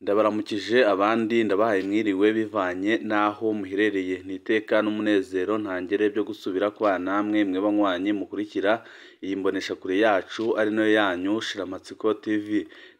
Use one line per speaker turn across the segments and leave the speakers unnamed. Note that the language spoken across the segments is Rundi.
Ndabaramukije abandi ndabahaye mwiriwe bivanye n'aho muherereye, ni iteka n'umunezero ntangere byo gusubira kubana namwe mwe banywanyi mukurikira iyi mboneshakure yacu ari nayo yanyu Shiramatsiko TV.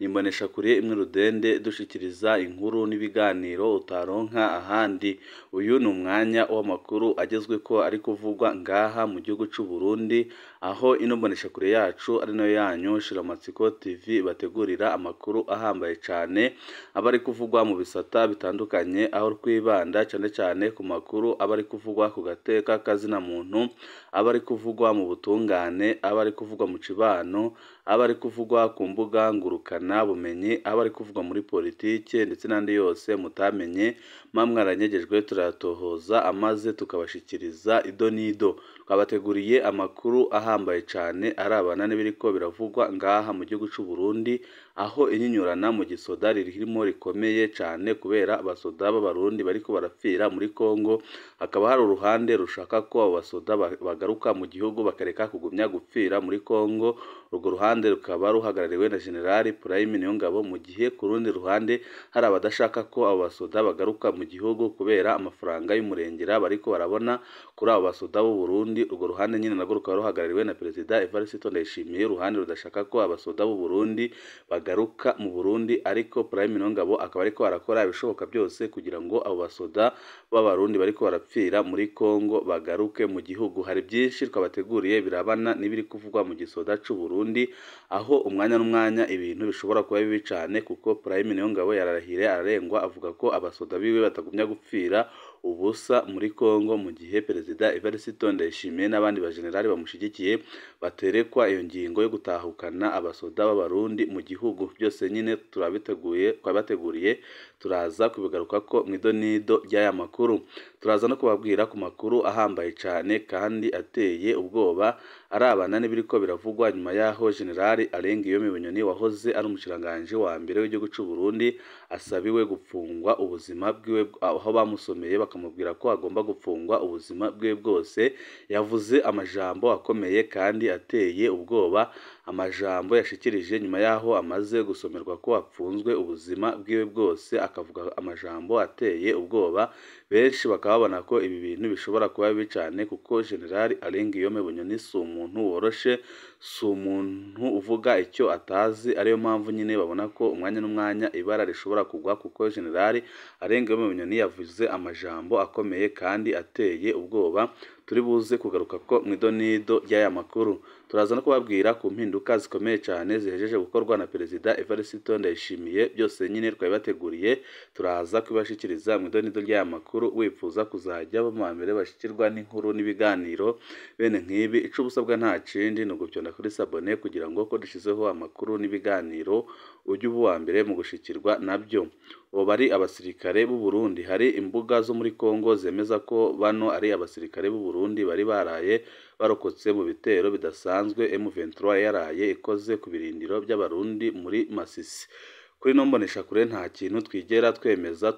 Ni imboneshakure imwe rudende dushikiriza inkuru n'ibiganiro utaronka ahandi. Uyu ni umwanya w'amakuru agezweko ari kuvugwa ngaha mu gihugu c'u Burundi, aho ino mboneshakure yacu ari nayo yanyu Shiramatsiko TV bategurira amakuru ahambaye cane aba ari kuvugwa mu bisata bitandukanye, aho twibanda cane cane ku makuru aba ari kuvugwa ku gateka kazina muntu, aba ari kuvugwa mu butungane, aba ari kuvugwa mu cibano, aba ari kuvugwa ku mbuga ngurukana bumenyi, aba ari kuvugwa muri politike ndetse n'andi yose mutamenye muba mwaranyegejwe, turayatohoza amaze tukabashikiriza ido n'ido. Twabateguriye amakuru ahambaye cane arabana n'ibiriko biravugwa ngaha mu gihugu c'u Burundi, aho inyinyurana mu gisoda ririmo rikomeye cane kubera abasoda b'Abarundi bariko barapfira muri Kongo. Hakaba hari uruhande rushaka ko abo basoda bagaruka mu gihugu bakareka kugumya gupfira muri Kongo. Urwo ruhande rukaba ruhagarariwe na General Prime Niyongabo, mu gihe ku rundi ruhande hari abadashaka ko abo basoda bagaruka mu gihugu kubera amafaranga y'umurengera bariko barabona kuri abo basoda b'u Burundi. Urwo ruhande nyine narwo rukaba ruhagarariwe na Perezida Evariste Ndayishimiye, uruhande rudashaka ko abasoda b'u Burundi bagaruka mu Burundi, ariko Prime Niyongabo akaba ariko arakora ibishoboka byose kugira ngo abo basoda b'Abarundi bariko barapfira muri Kongo bagaruke mu gihugu. Hari byinshi twabateguriye birabana n'ibiri kuvugwa mu gisoda c'u Burundi, aho umwanya n'umwanya ibintu bishobora kuba bibi cane, kuko Prime Niyongabo yararahire ararengwa avuga ko abasoda biwe batagumya gupfira ubusa muri Kongo, mu gihe Perezida Evariste Ndayishimiye n'abandi bajenerali bamushigikiye baterekwa iyo ngingo yo gutahukana abasoda b'Abarundi mu gihugu. Byose nyine turabiteguye, twabateguriye, turaza kubigarukako mw'idonido ry'aya makuru. Turaza no kubabwira ku makuru ahambaye cane kandi ateye ubwoba arabana n'ibiriko biravugwa nyuma yaho General Alain Guillaume Bunyoni wahoze ari umushikiranganji wa mbere w'igihugu c'u Burundi asabiwe gupfungwa ubuzima bwiwe, aho bamusomeye bakamubwira ko agomba gupfungwa ubuzima bwiwe bwose. Yavuze amajambo akomeye kandi ateye ubwoba, amajambo yashikirije nyuma yaho amaze gusomerwa ko apfunzwe ubuzima bwiwe bwose, akavuga amajambo ateye ubwoba. Benshi bakaba babona ko ibi bintu bishobora kuba bibi cane, kuko General Alain Guillaume Bunyoni si umuntu woroshe, si umuntu uvuga icyo atazi, ariyo mpamvu nyine babona ko umwanya n'umwanya ibara rishobora kugwa, kuko General Alain Guillaume Bunyoni yavuze amajambo akomeye kandi ateye ubwoba. Turi buze kugaruka ko mw'idonido ry'aya makuru. Turaza no kubabwira ku mpinduka zikomeye cane zihejeje gukorwa na Perezida Evariste Ndayishimiye. Byose nyine twabibateguriye, turaza kubibashikiriza mw'idonido ry'aya makuru. Wifuza kuzajya mu mbere bashikirwa n'inkuru n'ibiganiro bene nk'ibi, ico ubusabwa nta kindi ni ugupyonda kuri sabone kugira ngo ko dushizeho amakuru n'ibiganiro ujye uba uwa mbere mu gushikirwa nabyo. Abo bari abasirikare b'u Burundi. Hari imbuga zo muri Kongo zemeza ko bano ari abasirikare b'u Burundi bari baraye barokotse mu bitero bidasanzwe M23 yaraye ikoze ku birindiro by'Abarundi muri Masisi. Kuri ino mboneshakure nta kintu twigera twemeza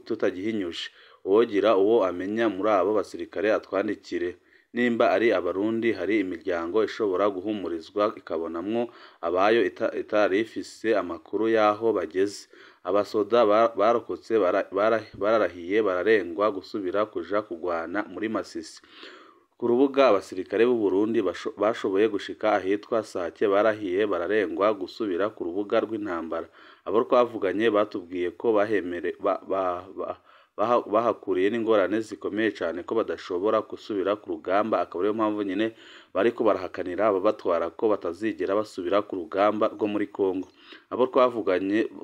tutagihinyuje. Uwogira uwo amenya muri abo basirikare atwandikire. Nimba ari Abarundi, hari imiryango ishobora guhumurizwa ikabonamwo abayo itari ifise amakuru y'aho bageze. Abasoda barokotse bararahiye bararengwa gusubira kuja kugwana muri Masisi. Ku rubuga abasirikare b'u Burundi bashoboye gushika ahitwa Sake barahiye bararengwa gusubira ku rubuga rw'intambara. Abo twavuganye batubwiye ko bahakuriye n'ingorane zikomeye cane, ko badashobora gusubira ku rugamba, akaba ariyo mpamvu nyine bariko barahakanira ababatwara ko batazigera basubira ku rugamba rwo muri Kongo. Abo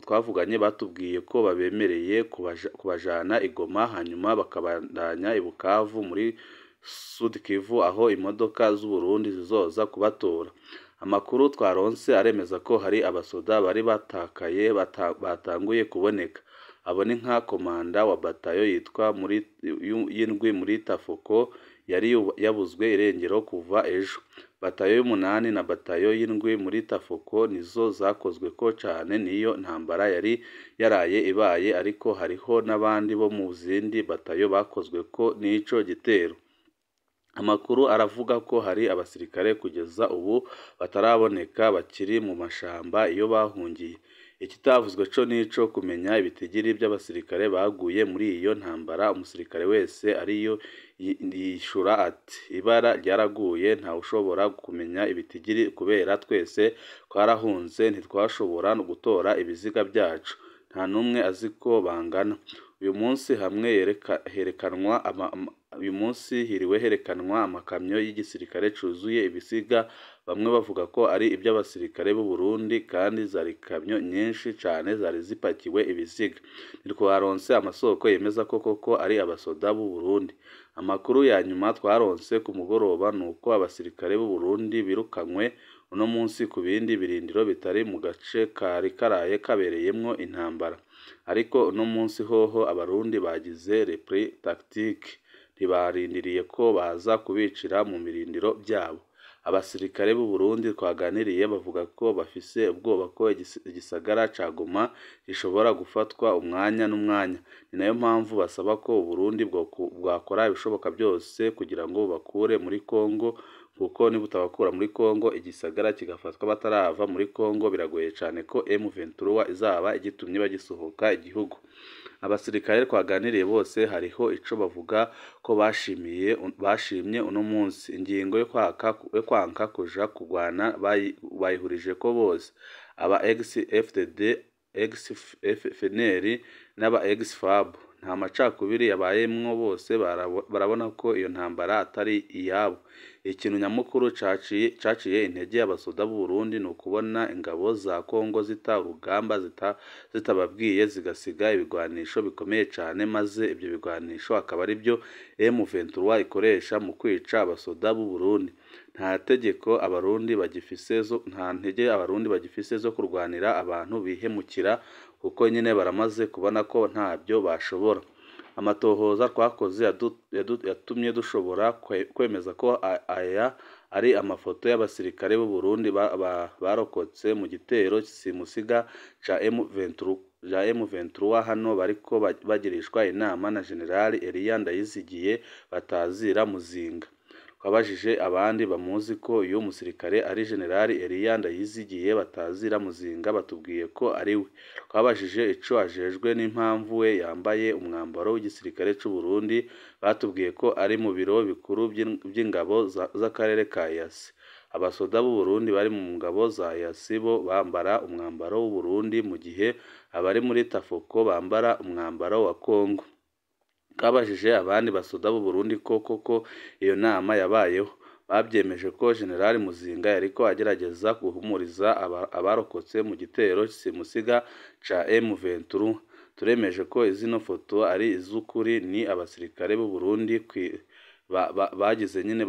twavuganye batubwiye ko babemereye kubajana i Goma, hanyuma bakabandanya i Bukavu muri Sud Kivu, aho imodoka z'u Burundi zizoza kubatora. Amakuru twaronse aremeza ko hari abasoda bari batakaye batanguye kuboneka. Abo ni nka komanda wa batayo yitwa muri y'indwi muri Tafoko yari yabuzwe irengero kuva ejo. Batayo y'umunani na batayo y'indwi muri Tafoko nizo zakozweko cane n'iyo ntambara yari yaraye ibaye, ariko hariho n'abandi bo mu zindi batayo bakozweko n'ico gitero. Amakuru aravuga ko hari abasirikare kugeza ubu bataraboneka bakiri mu mashamba iyo bahungiye. Ikitavuzwe co nico kumenya ibitigiri by'abasirikare baguye muri iyo ntambara. Umusirikare wese ariyo yishura ati: "Ibara ryaraguye, ntawushobora kumenya ibitigiri kubera twese twarahunze, ntitwashobora gutora ibiziga byacu, nta n'umwe azi ko bangana." Uyu munsi hamwe herekanwa uyu munsi hiriwe herekanwa amakamyo y'igisirikare cuzuye ibisiga, bamwe bavuga ko ari iby'abasirikare b'u Burundi, kandi zari ikamyo nyinshi cane zari zipakiwe ibisiga. Ntitwaronse amasoko yemeza ko koko ari abasoda b'u Burundi. Amakuru ya nyuma twaronse ku mugoroba nuko abasirikare b'u Burundi birukanywe uno munsi ku bindi birindiro bitari mu gace kari karaye kabereyemwo intambara. Ariko uno munsi hoho Abarundi bagize repli tactique, ntibarindiriye ko baza kubicira mu birindiro byabo. Abasirikare b'u Burundi twaganiriye bavuga ko bafise ubwoba ko igisagara ca Goma gishobora gufatwa umwanya n'umwanya. Ni nayo mpamvu basaba ko u Burundi bwakora ibishoboka byose kugira ngo bubakure muri Kongo, kuko nibutabakura muri Kongo igisagara kigafatwa batarava muri Kongo, biragoye cane ko M23 izaba igitumye bagisohoka igihugu. Abasirikare twaganiriye bose hariho ico bavuga ko bashimye uno munsi. Ingingo yo kwanka kuja kugwana bayihurije ko bose, aba ex-FDD, ex-FNL n'aba ex-FAB. Nta macakubiri yabayemwo, bose barabona ko iyo ntambara atari iyabo. Ikintu nyamukuru caciye intege abasoda b'u Burundi ni ukubona ingabo za Kongo zita urugamba zitababwiye, zigasiga ibigwanisho bikomeye cane, maze ivyo bigwanisho akaba arivyo M23 ikoresha mu kwica abasoda b'u Burundi. Nta tegeko Abarundi bagifise zo, nta ntege Abarundi bagifise zo kurwanira abantu bihemukira, kuko nyine baramaze kubona ko ntabyo bashobora. Amatohoza twakoze yatumye dushobora kwemeza ko aya ari amafoto y'abasirikare b'u Burundi barokotse mu gitero simusiga ca M23. Hano bariko bagirishwa inama na General Elia Ndayizigiye batazira Muzinga. Twabajije abandi bamuzi ko uyu musirikare ari General Elia Ndayizigiye batazira Muzinga, batubwiye ko ari we. Twabajije ico ajejwe n'impamvu we yambaye umwambaro w'igisirikare c'u Burundi, batubwiye ko ari mu biro bikuru by'ingabo z'akarere ka EAC. Abasoda b'u Burundi bari mu ngabo za EAC bo bambara umwambaro w'u Burundi, mu gihe abari muri Tafoko bambara umwambaro wa Kongo. Twabajije abandi basoda b'u Burundi ko koko iyo nama yabayeho, babyemeje ko General Muzinga yariko agerageza guhumuriza abarokotse mu gitero simusiga ca M23. Turemeje ko izino foto ari iz'ukuri, ni abasirikare b'u Burundi bagize nyine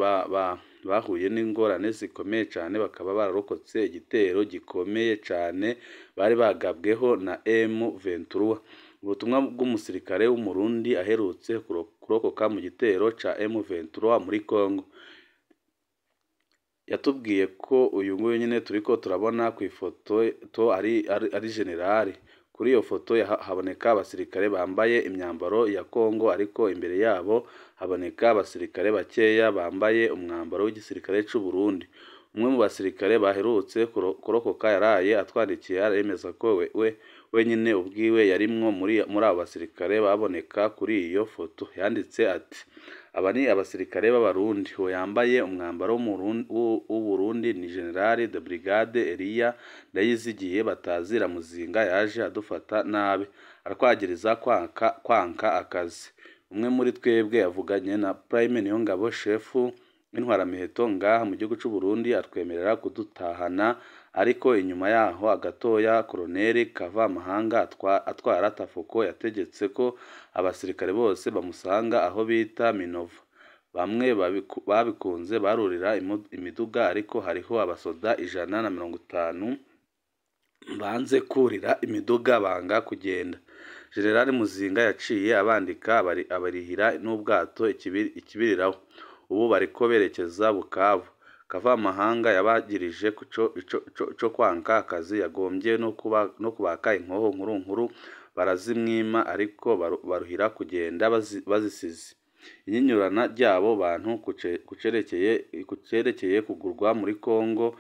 bahuye n'ingorane zikomeye cane, bakaba bararokotse igitero gikomeye cane bari bagabweho na M23. Ubutumwa bw'umusirikare w'Umurundi aherutse kurokoka mu gitero ca M23 muri Kongo. Yatubwiye ko uyu nguyu nyine turiko turabona ku ifoto to ari generali. Kuri iyo foto haboneka abasirikare bambaye imyambaro ya Kongo, ariko imbere yabo haboneka abasirikare bakeya bambaye umwambaro w'igisirikare c'u Burundi. Umwe mu basirikare baherutse kurokoka yaraye atwandikiye aremeza ko we wenyine ubwiwe yarimwo muri abo basirikare baboneka kuri iyo foto. Yanditse ati: "Aba ni abasirikare b'Abarundi, uwo yambaye umwambaro w'u Burundi ni General de Brigade Elia Ndayizigiye batazira Muzinga, yaje adufata nabi aratwagiriza kwanka akazi." Umwe muri twebwe yavuganye na Prime Niyongabo, shefu w'intwaramiheto ngaha mu gihugu c'u Burundi, atwemerera kudutahana, ariko inyuma yaho agatoya Koloneli Kavamahanga atwara Tafoko yategetse ko abasirikare bose bamusanga aho bita Minova. Bamwe babikunze barurira imiduga, ariko hariho abasoda 150 banze kurira imiduga banga kugenda. General Muzinga yaciye abandika abarihira n'ubwato ikibiriraho. Ubu bariko berekeza Bukavu. Kavamahanga yabagirije co kwanka akazi, yagombye no kubaka inkoho nkuru nkuru barazimwima, ariko baruhira kugenda bazisize. Inyinyurana ry'abo bantu kucerekeye kugurwa muri Kongo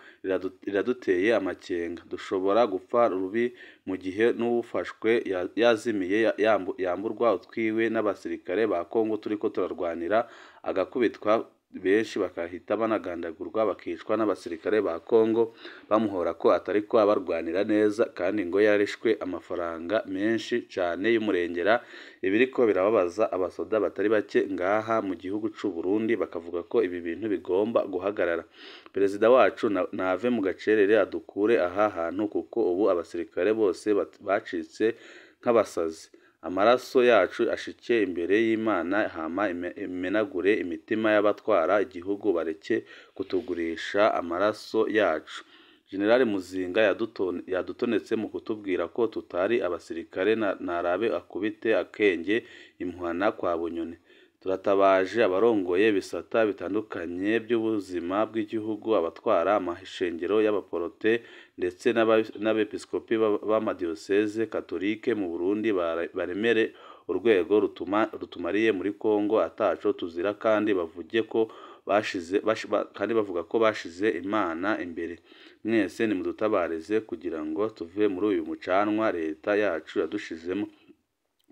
riraduteye amakenga. Dushobora gupfa rubi mu gihe n'uwufashwe yazimiye yamburwa utwiwe n'abasirikare ba Kongo turiko turarwanira, agakubitwa, benshi bakahita banagandagurwa bakicwa n'abasirikare ba Kongo bamuhora ko atariko abarwanira neza, kandi ngo yarishwe amafaranga menshi cane y'umurengera. Ibiriko birababaza abasoda batari bake ngaha mu gihugu c'u Burundi, bakavuga ko ibi bintu bigomba guhagarara. Perezida wacu nave mu gacerere adukure aha hantu, kuko ubu abasirikare bose bacitse nk'abasazi. Amaraso yacu ashike imbere y'Imana, hama imenagure imitima y'abatwara igihugu, bareke kutugurisha amaraso yacu. General Muzinga yadutonetse mu kutubwira ko tutari abasirikare, narabe akubite akenge impuhana kwa Bunyoni. Turatabaje abarongoye ibisata bitandukanye by'ubuzima bw'igihugu, abatwara amashengero y'abaporote ndetse n'abepiskopi b'amadiyoseze katolike mu Burundi, baremere urwego rutumariye muri Kongo ataco tuzira, kandi bavuge ko bashize kandi bavuga ko bashize Imana imbere. Mwese nimudutabarize kugira ngo tuve muri uyu mucanwa leta yacu yadushizemo.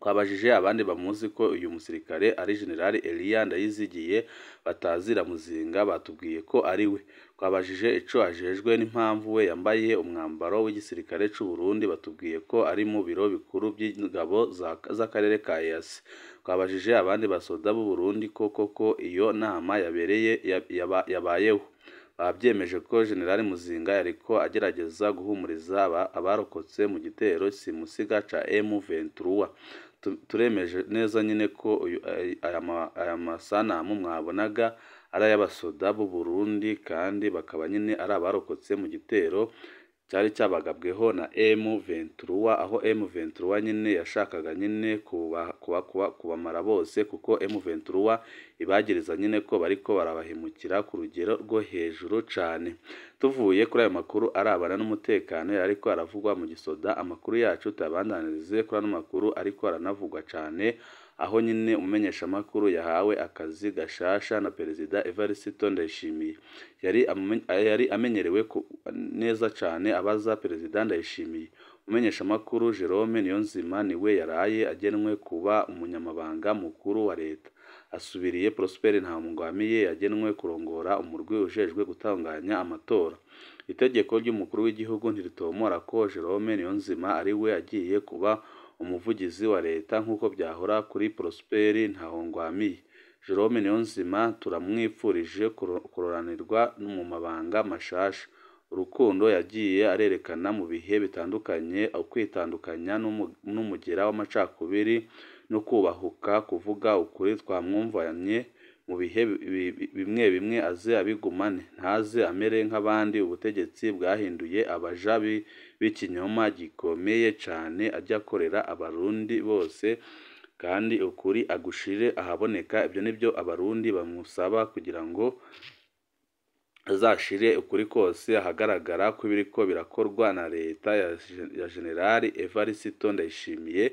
Twabajije abandi bamuzi ko uyu musirikare ari General Elia Ndayizigiye batazira Muzinga, batubwiye ko ari we. Twabajije ico ajejwe n'impamvu we yambaye umwambaro w'igisirikare c'u Burundi, batubwiye ko ari mu biro bikuru by'ingabo z'akarere ka EAC. Twabajije abandi basoda b'u Burundi ko koko iyo nama yabereye yabayeho, babyemeje ko General Muzinga yariko agerageza guhumuriza abarokotse mu gitero simusiga ca M23. Turemeje neza nyine ko aya masanamu mwabonaga ari ay'abasoda b'u Burundi, kandi bakaba nyine ari abarokotse mu gitero cyari cyabagabweho na M23, aho M23 nyine yashakaga nyine kubamara bose, kuko M23 ibagiriza nyine ko bariko barabahemukira ku rugero rwo hejuru cane. Tuvuye kuri ayo makuru arabana n'umutekano ariko aravugwa mu gisoda, amakuru yacu tuyabandanirize kuri ano makuru ariko aranavugwa cane, aho nyine umumenyeshamakuru yahawe akazi gashasha na Perezida Evariste Ndayishimiye. Yari amenyerewe neza cane abaza Perezida Ndayishimiye. Umumenyeshamakuru Jerome Niyonzima niwe yaraye agenwe kuba umunyamabanga mukuru wa leta, asubiriye Prosper Ntawugwamiye yagenwe kurongora umurwi ujejwe gutunganya amatora. Itegeko ry'umukuru w'igihugu ntiritomora ko Jerome Niyonzima ari we agiye kuba umuvugizi wa leta nk'uko byahora kuri Prosper Ntawugwamiye. Jerome Niyonzima turamwipfurije kuroranirwa mu mabanga mashasha. Urukundo yagiye arerekana mu bihe bitandukanye, ukwitandukanya n'umugera w'amacakubiri no kubahuka kuvuga ukuri twamwumvanye mu bihe bimwe bimwe, aze abigumane, ntaze amere nk'abandi ubutegetsi bwahinduye abaja b'ikinyoma gikomeye cane, ajya akorera abarundi bose kandi ukuri agushire ahaboneka. Ibyo nibyo abarundi bamusaba kugira ngo azashire ukuri kose ahagaragara ko ibiriko birakorwa na leta ya General Evariste Ndayishimiye,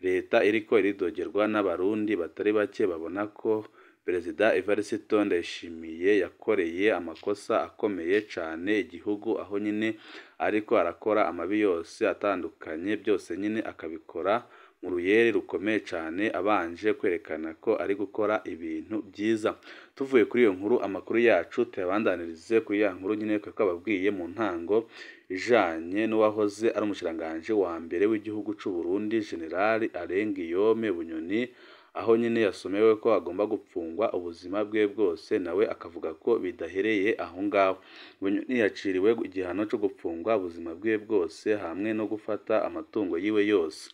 leta iriko iridogerwa n'abarundi batari bake babona ko Perezida Evariste Ndayishimiye yakoreye amakosa akomeye cane igihugu, aho nyine ariko arakora amabi yose atandukanye, byose nyine akabikora mu ruyeri rukomeye cane, abanje kwerekana ko ari gukora ibintu byiza. Tuvuye kuri iyo nkuru, amakuru yacu tuyabandanirize kuri ya nkuru nyine twababwiye mu ntango ijanye n'uwahoze ari umushikiranganji wa mbere w'igihugu c'u Burundi General Alain Guillaume Bunyoni, aho nyine yasomewe ko agomba gupfungwa ubuzima bwe bwose, nawe akavuga ko bidahereye aho ngaho. Bunyoni yaciriwe igihano co gupfungwa ubuzima bwe bwose hamwe no gufata amatungo yiwe yose.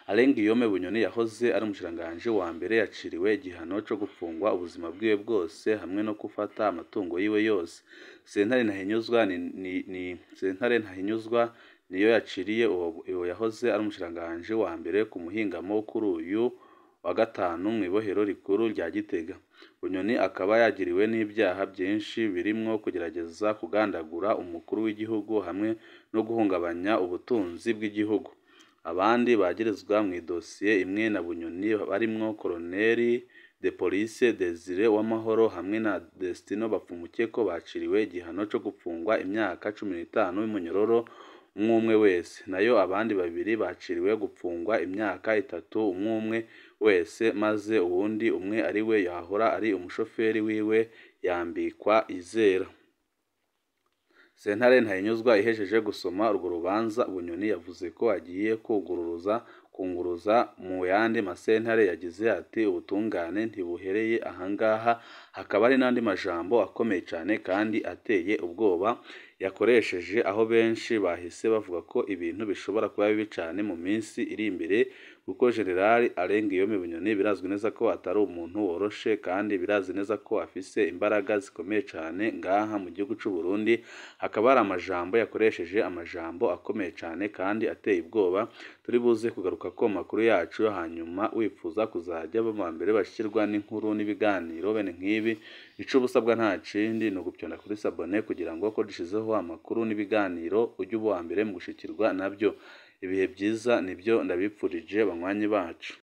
Alain Guillaume Bunyoni yahoze ari umushikiranganji wa mbere yaciriwe igihano co gupfungwa ubuzima bwiwe bwose hamwe no gufata amatungo yiwe yose. Sentare Ntahinyuzwa ni Sentare Ntahinyuzwa niyo yaciriye uwo yahoze ari umushikiranganji wa mbere ku muhingamo kuri uyu wa gatanu mw'ibohero rikuru rya Gitega. Bunyoni akaba yagiriwe n'ibyaha byinshi birimwo kugerageza kugandagura umukuru w'igihugu hamwe no guhungabanya ubutunzi bw'igihugu. Abandi bagirizwa mu idosiye imwe na Bunyoni barimwo Koloneli de Police Desire Uwamahoro hamwe na Destino Bapfumukeko baciriwe igihano co gupfungwa imyaka 15 y'umunyororo umwe wese, nayo abandi babiri baciriwe gupfungwa imyaka 3 umwe wese, maze uwundi umwe ariwe yahora ari umushoferi wiwe yambikwa izera. Sentare Ntahinyuzwa ihejeje gusoma urwo rubanza, Bunyoni yavuze ko agiye kunguruza mu yandi masentare. Yagize ati ubutungane ntibuhereye ahangaha. Hakaba hari n'andi majambo akomeye cane kandi ateye ubwoba yakoresheje, aho benshi bahise bavuga ko ibintu bishobora kuba bibi cane mu minsi iri imbere, kuko General Alain Guillaume Bunyoni birazwi neza ko atari umuntu woroshe, kandi birazi neza ko afise imbaraga zikomeye cane ngaha mu gihugu c'u Burundi. Hakaba hari amajambo yakoresheje, amajambo akomeye cane kandi ateye ubwoba, turi buze kugaruka ko makuru yacu. Hanyuma wifuza kuzajya baba mbere bashirwa n'inkuru n'ibiganiro bene nk'ibi, ico ubusabwa nta kindi ni ugupyonda kuri sabone kugira ngo ko dushizeho amakuru n'ibiganiro ujye uba uwa mbere mu gushikirwa nabyo. Ibihe byiza nibyo ndabipfurije banywanyi bacu.